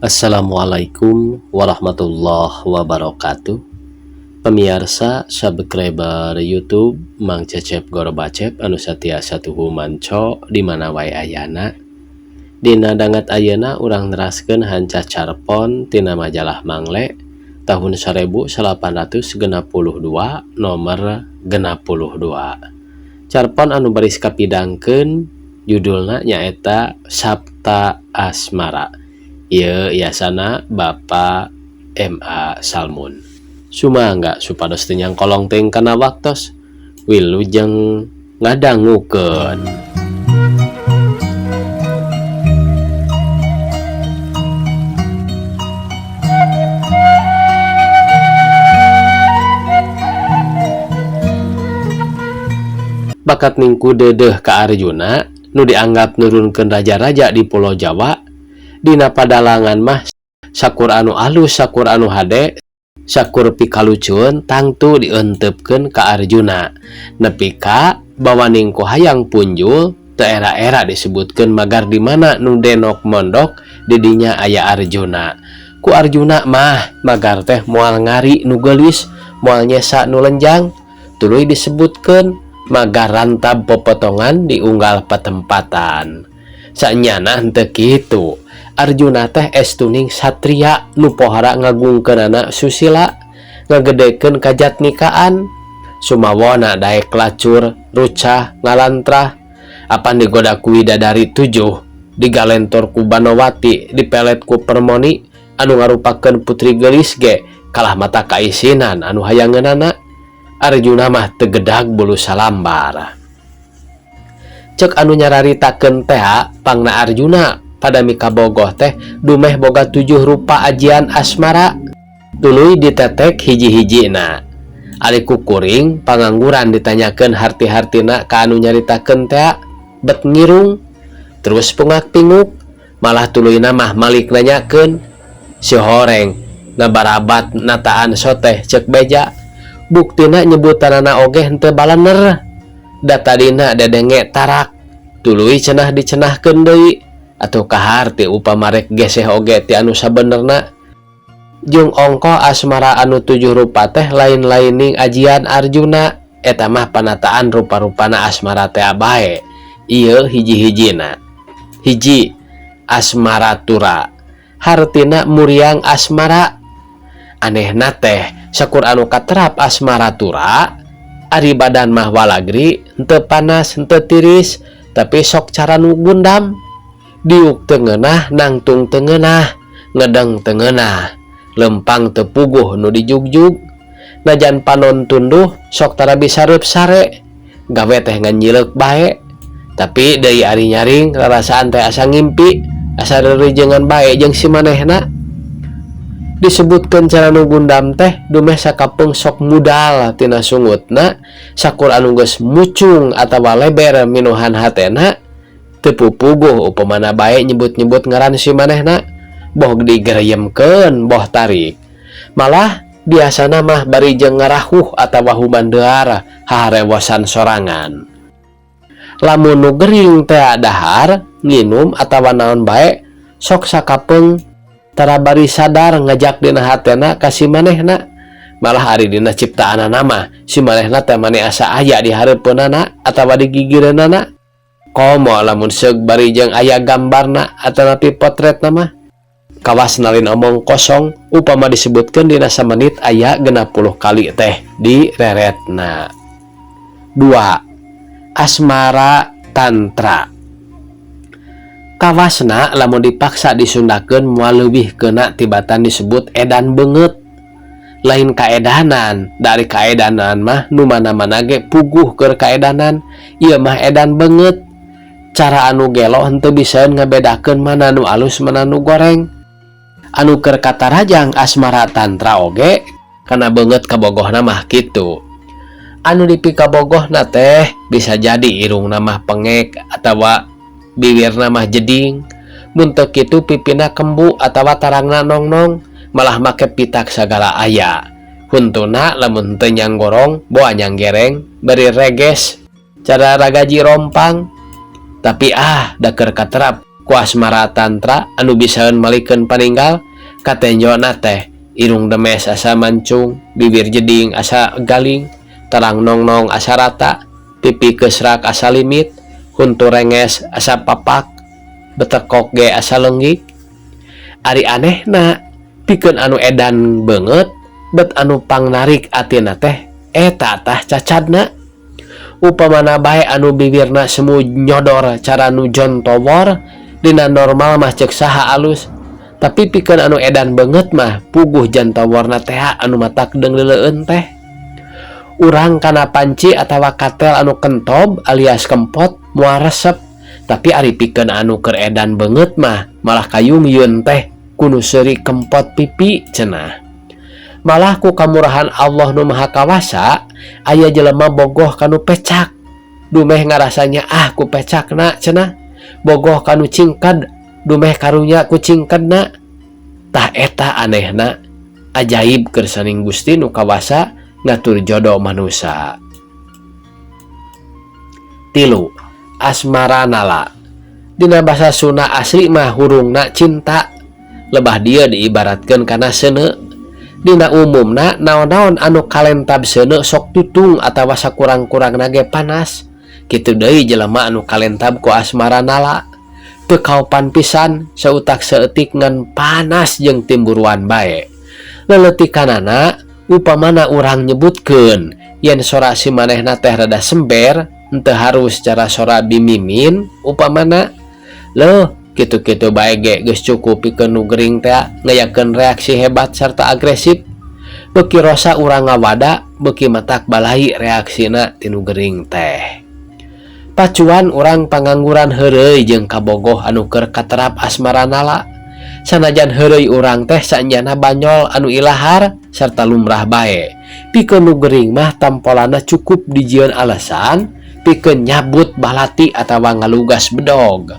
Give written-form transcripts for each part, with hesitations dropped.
Assalamualaikum warahmatullahi wabarakatuh. Pemirsa subscriber YouTube Mang Cecep Gorobacep anu satia satuhu manco di mana wae ayana. Dina danget ayeuna urang neraskeun hanca carpon tina majalah Mangle tahun 1862 nomor 62. Carpon anu baris kapidangkeun judulna nyaeta Sapta Asmara. Ieu yasana Bapak M.A. Salmun. Sumangga supados teu nyangkolong teuing kana waktos wilujeng ngadangukeun. Bakat ningku deudeuh ka Arjuna nu dianggap nurunkeun raja-raja di Pulau Jawa dina padalangan mah sakur anu alus sakur anu hade sakur pikalucueun tangtu dienteupkeun ka Arjuna nepi ka bawaning ku hayang punjul teu era-era disebutkeun magar di mana nu denok mondok di dinya aya Arjuna. Ku Arjuna mah magar teh moal ngari nu geulis moal nyesa nu lenjang tuluy disebutkeun magar rantab popotongan diunggal patempatan. Sanyana henteu kitu. Arjuna teh estuning satria nu pohara ngagungkeunana susila ngagedekeun kajatnikaan sumawona daek lacur rucah ngalantrah apan digoda ku widadari 7 digalentor ku Banowati dipelet ku Permoni anu ngarupakeun putri geulis ge kalah mata kaisinan anu hayangeunana. Arjuna mah teu gedag bulu salambar. Cek anu nyararitakeun teh pangna Arjuna pada mikabogoh teh dumeh boga 7 rupa ajian asmara tuluy ditetek hiji-hijina. Ari kukuring pangangguran ditanyakeun harti-hartina ka anu nyaritakeun teh bet ngirung terus pungak-pinguk malah tuluyna mah malik nanyakeun si horeng ngabarabat nataan soteh cek beja buktina nyebutanana oge henteu balener da tadina dedenge tarak tuluy cenah dicenahkeun deui atau kaharti upama rek geseh oge ti anu sabenerna. Jeung ongko asmara anu 7 rupa teh lain-laining ajian Arjuna eta mah panataan rupa-rupana asmara teh bae. Ieu hiji-hijina. Hiji, asmara tura hartina muriang asmara. Anehna teh sakur anu katerap asmara tura ari badan mah walagri henteu panas henteu tiris tapi sok cara nu gundam. Diuk tengenah nangtung tengenah ngedeng tengenah lempang tepuguh nu dijugjug najan panon tunduh sok tara bisa reup sare gawe teh ngan nyileuk bae tapi deui ari nyaring rarasaan teh asa ngimpi asa rerejengan bae jeung si manehna. Disebutkeun cara nu gundam teh dumeh sakapeung sok mudal tina sungutna sakur anu geus mucung atawa leber minuhan hatena teu pupuguh upamana bae nyebut-nyebut ngaran si manehna boh digereyemkeun boh tarik malah biasana mah bari jeung ngarahuh atawa humandear haharewosan sorangan. Lamun nu gering teh dahar nginum atawa naon bae sok sakapeung tara bari sadar ngajak dina hatena ka si manehna malah ari dina ciptaanana mah si manehna teh mani asa aya di hareupeunana atawa di gigireunana. Komo lamun seug bari jeung aya gambarna atanapi potretna mah kawas nalin omong kosong upama disebutkeun dina samenit aya 60 kali teh di reretna. 2, asmara tantra kawasna lamun dipaksa disundakeun moal leuwih keuna tibatan disebut edan beungeut lain kaedanan dari kaedanan mah nu mana-mana ge puguh keur kaedanan ieu mah edan beungeut. Cara anu gelo henteu bisa ngabedakeun mana nu alus mana nu goreng. Anu keur katarajang asmara tantra oge kana beungeut kabogohna mah kitu. Anu dipikabogohna teh bisa jadi irungna mah pengek atawa biwirna mah jeding. Mun teu kitu pipina kembu atawa tarangna nongnong malah make pitak sagala aya. Huntuna lamun teu nyanggorong boa nyanggereng bari reges cara ragaji rompang. Tapi da keur katerap Ku asmara tantra anu bisaeun malikeun paninggal katenjona teh irung demes asa mancung, bibir jeding asa galing, tarang nongnong asa rata, pipi keusrak asa limit, huntu renges asa papak, betekok ge asa leunggik. Ari anehna pikeun anu edan beungeut bet anu pangnarik atina teh eta tah cacadna. Upamana bae anu bibirna semu nyodor cara nu jontowor dina normal mah ceuk saha alus. Tapi pikeun anu edan beungeut mah puguh jantoworna teh anu matak deungleuleun teh. Urang kana panci atawa katel anu kentob alias kempot moal resep. Tapi ari pikeun anu keur edan beungeut mah malah kayung yeun teh kunu seuri kempot pipi cenah. Malah ku kamurahan Allah nu Maha Kawasa aya jelema bogoh kanu pecak dumeh ngarasanya ah ku pecakna cenah, bogoh kanu cingked dumeh karunya ku cingkedna. Tah eta anehna ajaib kersaning Gusti nu kawasa ngatur jodoh manusia. 3, asmara nala. Dina basa Sunda asli mah hurungna cinta, lebah dia diibaratkeun kana seuneu. Dina umumna naon-naon anu kalentab seuneu sok tutung atawa sakurang-kurangna ge panas. Kitu deui jelema anu kalentab ku asmara nala, teu kaopan pisan sautak saeutik ngan panas jeung timburuan bae. Leletikanana upamana urang nyebutkeun yen sora si manehna teh rada sember, henteu harus cara sora bimimin upamana. Leuh, kitu-kitu bae ge geus cukup pikeun nu gering teh ngayakeun reaksi hebat serta agresif. Beuki rosa urang ngawada, beuki matak balai reaksina ti nu gering teh. Pacuan urang pangangguran heureuy jeung kabogoh anu keur katerap asmara nala. Sanajan heureuy urang teh saenjana banyol anu ilahar serta lumrah bae, pikeun nu gering mah tampolana cukup dijieun alasan pikeun nyabut balati atawa ngalugas bedog.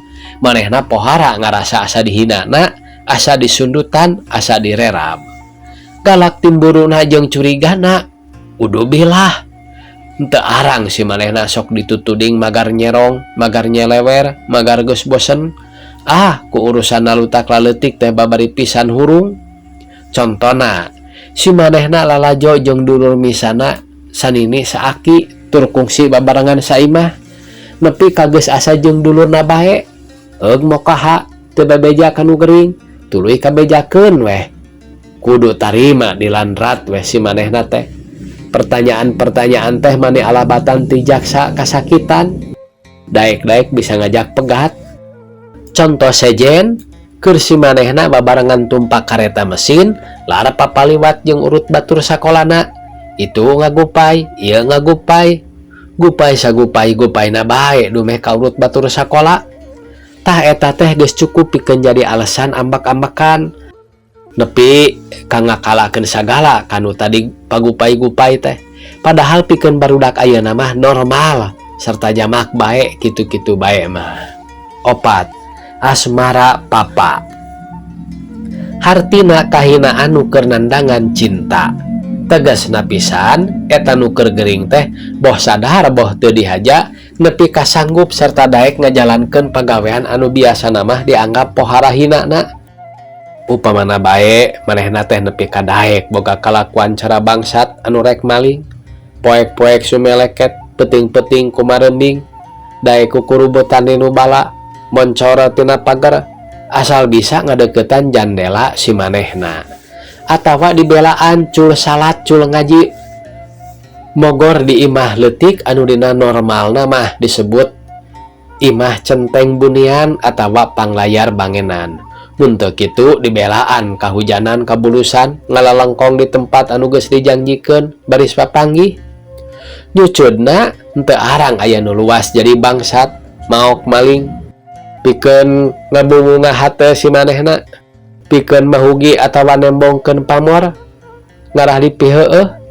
Manehna pohara ngarasa asa dihinana, asa disundutan, asa direrab. Galak timburuna jeung curigana udubilah. Henteu arang si manehna sok ditutuding magar nyerong, magar nyelewer, magar geus bosen. Ah, ku urusan nalutak laleutik teh babari pisan hurung. Contona, si manehna lalajo jeung dulur misana sanini saaki tur kungsi babarengan saimah. Nepi ka geus asa jeung dulurna bae. Eug mokaha teu bebeja ka nu gering, tuluy kabejakeun weh. Kudu tarima dilandrat weh si manehna teh. Pertanyaan-pertanyaan teh mani alabatan ti jaksa kasakitan. Daek-daek bisa ngajak pegat. Contoh sejen, keur si manehna babarengan tumpak kareta mesin, lara papaliwat jeung urut batur sakolana. Itu ngagupai, ieu ngagupai. Gupai sagupai gupaina bae dumeh ka urut batur sakola. Tah eta teh geus cukup pikeun jadi alasan ambek-ambekan. Nepi ka ngakalakeun sagala kanu tadi pagupai-gupai teh. Padahal pikeun barudak ayeuna mah normal serta jamak bae kitu-kitu bae mah. 4, asmara papa. Hartina kahinaan nu keur nandangan cinta. Tegasna pisan eta nu keur gering teh boh sadar boh teu dihaja nepi ka sanggup serta daek ngajalankeun pagawean anu biasana mah dianggap pohara hinana. Upamana bae manehna teh nepi ka daek boga kalakuan cara bangsat anu rek maling, poek-poek sumeleket, peuting-peuting kumarembing, daek kukurubutan nu bala, moncor tina pagar, asal bisa ngadeukeutan jandela si manehna. Atawa dibelaan cul salat cul ngaji. Mogor di imah leutik anu dina normalna mah disebut imah centeng bunian atawa panglayar bangenan. Mun teu kitu dibelaan kahujanan kabulusan ngalalengkong di tempat anu geus dijanjikeun baris papanggih. Nyucudna henteu arang aya nu luas jadi bangsat maok maling pikeun ngabungunga hate si manehna, pikeun mahugi atawa nembongkeun pamor ngarah dipiheueuh.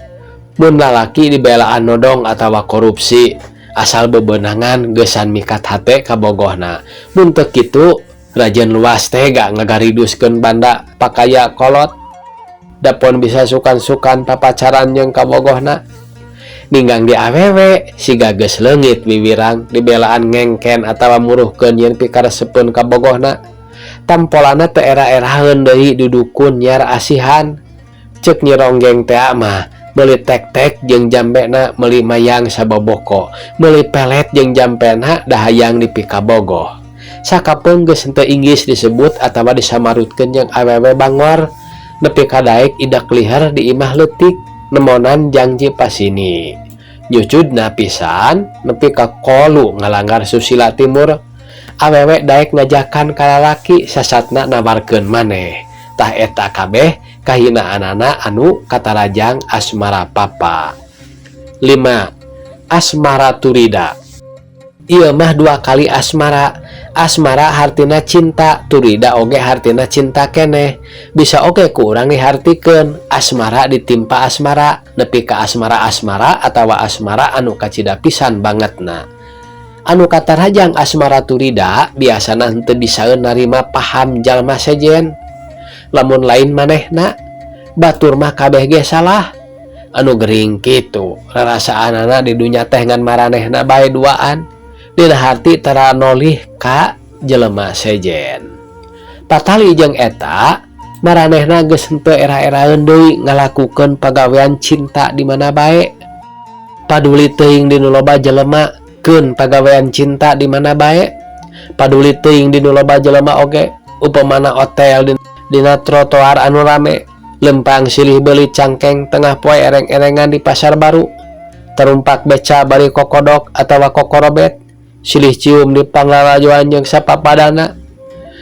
Mun lalaki dibelaan nodong atawa korupsi asal bebenangan geusan mikat hate kabogohna. Mun teu kitu rajin luas tega ngagariduskeun banda pakaya kolot dapon bisa sukan-sukan papacaran jeung kabogohna. Ninggang di awewe siga geus leungit wiwirang dibelaan ngengken atawa muruhkeun yen pikaresepeun kabogohna. Tampolana teu era-eraeun deui dudukun nyiar asihan. Ceuk Nyi Ronggeng tea mah meuli tek-tek jeung jambena meuli mayang saboboko, meuli pelet jeung jampena da hayang dipikabogoh. Sakapeung geus henteu inggis disebut atawa disamarutkeun jeung awewe bangor nepi ka daek idak liher di imah leutik nemonan jangji pasini. Nyucudna pisan nepi ka kolu ngalanggar susila timur. Awewe daek ngajakan ka lalaki sasatna nawarkeun maneh. Tah eta kabeh kahinaanana anu katarajang asmara papa. 5. Asmara turida. Ieu mah dua kali asmara. Asmara hartina cinta, turida oge hartina cinta keneh. Bisa oge ku urang dihartikeun asmara ditimpa asmara nepi ka asmara-asmara atawa asmara anu kacida pisan bangetna. Anu katarajang asmara turida biasana henteu bisaeun narima paham jalma sejen. Lamun lain manehna, batur mah kabeh ge salah. Anu gering kitu, rarasaanana di dunya teh ngan maranehna bae duaan. Dina harti tara nolih ka jelema sejen. Patali jeung eta, maranehna geus henteu era-eraeun deui ngalakukeun pagawean cinta di mana bae. Paduli teuing dinu loba jelema keun pagawean cinta di mana bae. Paduli teuing dinu loba jelema oge, upamana otel dina trotoar anu rame, lempang silih beuli cangkeng tengah poe ereng-erengan di pasar baru, tarumpak beca bari kokodok atawa kokorobet, silih cium di panglalajoan jeung sapapadana.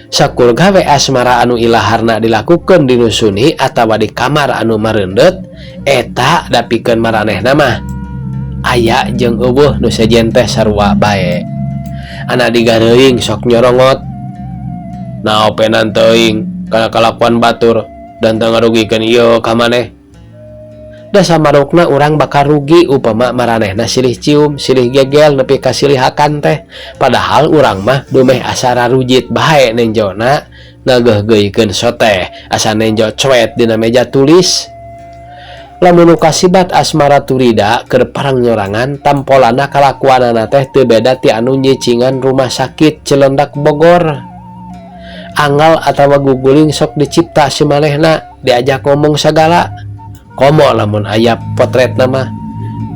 Sakur gawe asmara anu ilaharna dilakukeun di nu sunyi atawa di kamar anu mareundeut, eta dapikeun maranehna mah aya jeung euweuh nu sejen teh sarua bae. Ana digareuing sok nyorongot. Naopenan teuing kana kalakuan batur dan teu ngarugikeun ieu ka maneh. Da samarukna urang bakal rugi upama maranehna silih cium, silih gegel nepi ka silih hakan teh. Padahal urang mah dumeh asa rarujit bae nenjona ngageuhgeuikeun soteh asa nenjo cuet dina meja tulis. Lamun nu kasibat asmara turida keur parang nyorangan tampolana kalakuanana teh teu beda ti anu nyicingan rumah sakit Cilandak Bogor. Anggal atawa guguling sok dicipta si manehna diajak ngomong sagala. Komo lamun aya potretna mah.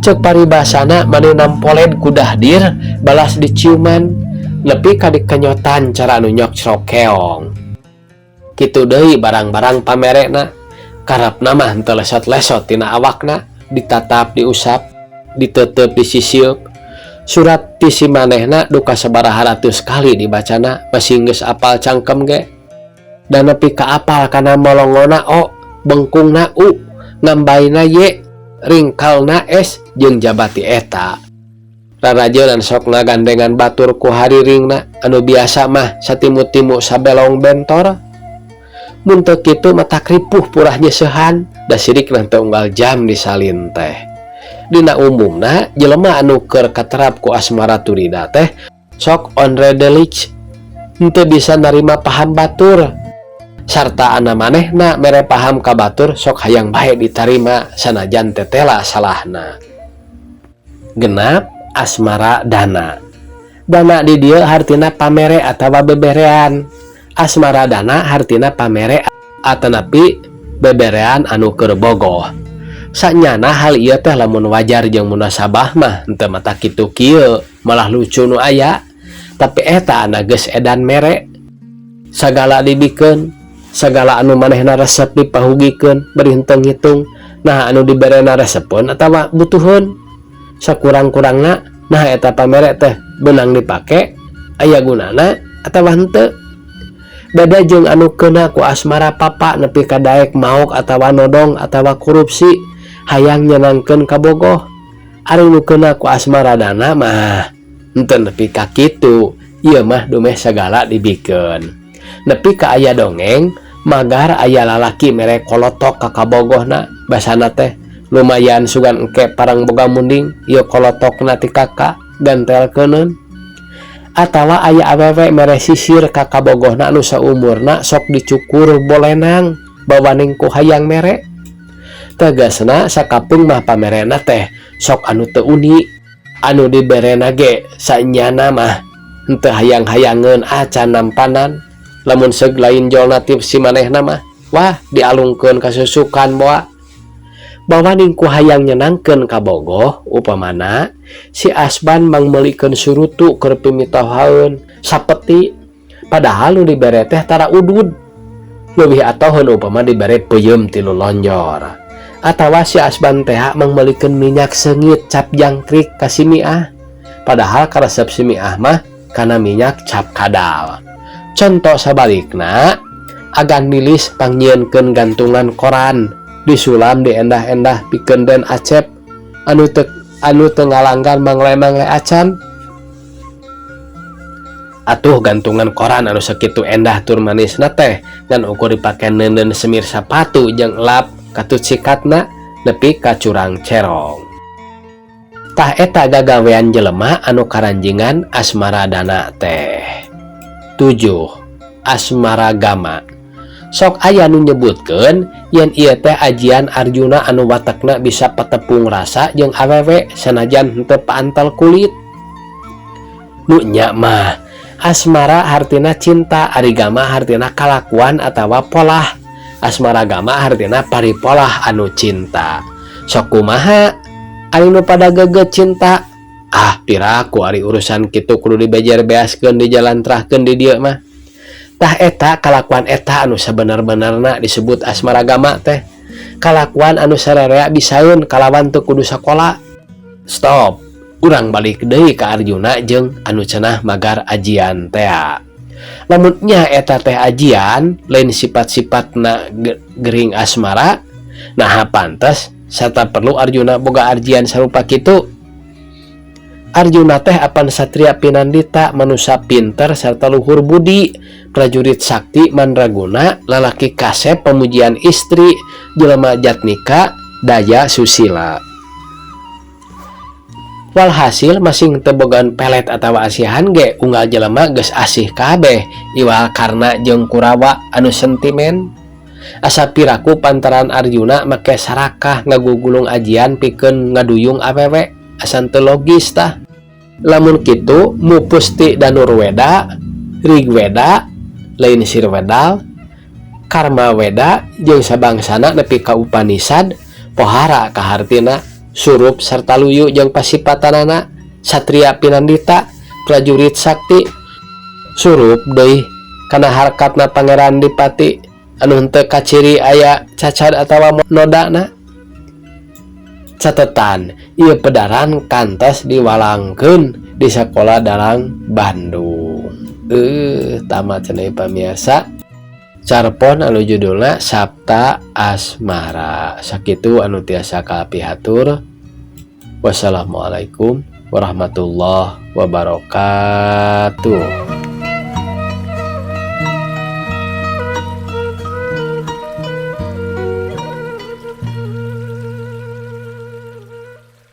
Ceuk paribasana maneh nampolen ku dahdir balas diciuman nepi ka dikenyotan cara anu nyokcrok keong. Kitu deui barang-barang pamerekna. Karepna mah henteu lesot-lesot tina awakna, ditatap diusap, ditetep disisieup. Surat ti si manehna duka sabaraha ratus kali dibacana masih geus apal cangkem ge. Dan nepi ka apal kana molongona o, bengkungna u, ngambaina y, ringkalna s jeung jabati eta. Rarajeun sok ngagandengan batur ku hariringna anu biasa mah satimu-timu sabelong bentor. Mun teu kitu mah ripuh purah nyeseuhan da sirikna teu unggal jam disalin teh. Dina umumna jelema anu keur katerap ku asmara turida teh sok onredelich henteu bisa narima paham batur. Sarta ana manehna mere paham ka batur sok hayang bae ditarima sanajan tetela salahna. Genap asmara dana. Dana di dieu hartina pamere atawa beberean. Asmara dana hartina pamere atanapi beberean anu keur bogoh. Sanyana hal ieu teh lamun wajar jeung munasabah mah henteu mata kitu kieu malah lucu nu aya. Tapi eta ana geus edan mere. Sagala dibikeun, sagala anu manehna resep dipahugikeun bari henteu ngitung. Nah anu diberena resepeun atawa butuheun. Sakurang-kurangna nah eta pamere teh beunang dipake, aya gunana atawa henteu. Beda jeung anu keuna ku asmara papa nepi ka daek maok atawa nodong atawa korupsi hayang nyenangkeun kabogoh. Ari nu keuna ku asmara dana mah henteu nepi ka kitu. Ieu mah dumeh sagala dibikeun. Nepi ka aya dongeng magar aya lalaki mere kolotok ka kabogohna basana teh lumayan sugan engke parang boga munding ieu kolotokna ti kakak gantelkeuneun. Atawa aya awewe mere sisir ka kabogohna anu saumurna sok dicukur bolenang bawaning ku hayang mere. Tegasna sakapeung mah pamerena teh Sok anu teu uni, anu diberena ge sanyana mah henteu hayang-hayangeun acan nampanan. Lamun seug lain jolna ti si manehna mah, wah, dialungkeun ka susukan boa. Bawaning ku hayang nyenangkeun kabogoh, upamana si Asban mangmeulikeun surutu keur pimitohaeun sapeti, padahal nu dibere teh tara udud. Leuwih atoheun upama dibere peuyeum tilu lonjor. Atawa si Asban teh mangmeulikeun minyak seungit cap jangkrik ka si Miah, padahal karesep si Miah mah kana minyak cap kadal. Contoh sabalikna, agan milis pangnyieunkeun gantungan koran disulam diendah-endah pikeun Den Acep anu teu ngalanggan mangle-mangle acan. Atuh gantungan koran anu sakitu endah tur manisna teh ngan ukur dipake neundeun semir sapatu jeung lap katut sikatna nepi ka curang cerong. Tah, eta gagawean jelema anu karanjingan asmara dana teh. 7. Asmaragama. Sok aya nu nyebutkeun yen ieu teh ajian Arjuna anu watekna bisa patepung rasa jeung awewe sanajan henteu paantel kulit. Nu nya mah asmara hartina cinta, ari gama hartina kalakuan atawa polah. Asmaragama hartina paripolah anu cinta. Sok kumaha ari nu pada geget cinta? Ah, piraku ari urusan kitu kudu dibejer beaskeun, dijalantrahkeun di dieu mah. Tah, eta kalakuan eta anu sabener-benerna disebut asmaragama teh, kalakuan anu sararea bisaeun kalawan teu kudu sakola. Stop, urang balik deui ka Arjuna jeung anu cenah magar ajian tea. Lamun nya eta teh ajian, lain sifat-sifatna gering asmara, nah pantes serta perlu Arjuna boga ajian sarupa kitu. Arjuna teh apan satria pinandita, manusia pinter serta luhur budi, prajurit sakti mandraguna, lalaki kasep pemujian istri, jelema jatnika daya susila. Walhasil, masing teu bogaan pelet atawa asihan ge unggal jelema geus asih kabeh, iwal Karna jeung Kurawa anu sentimen. Asa piraku pantaran Arjuna make sarakah ngagugulung ajian pikeun ngaduyung awewe. Asa teu logis tah. Lamun kitu mupus ti Danurweda, Rigweda, lain Sirwedal, Karma Weda jeung sabangsana nepi ka Upanisad, pohara kahartina surup serta luyu jeung pasipatanana satria pinandita, prajurit sakti. Surup deui kana harkatna Pangeran Dipati anu henteu kaciri aya cacad atawa nodana. Catetan, ieu pedaran kantos diwalangkeun di Sakola Dalang Bandung. Tamat cenah pamiarsa carpon anu judulna Sapta Asmara. Sakitu anu tiasa kapihatur. Wassalamualaikum warahmatullahi wabarakatuh.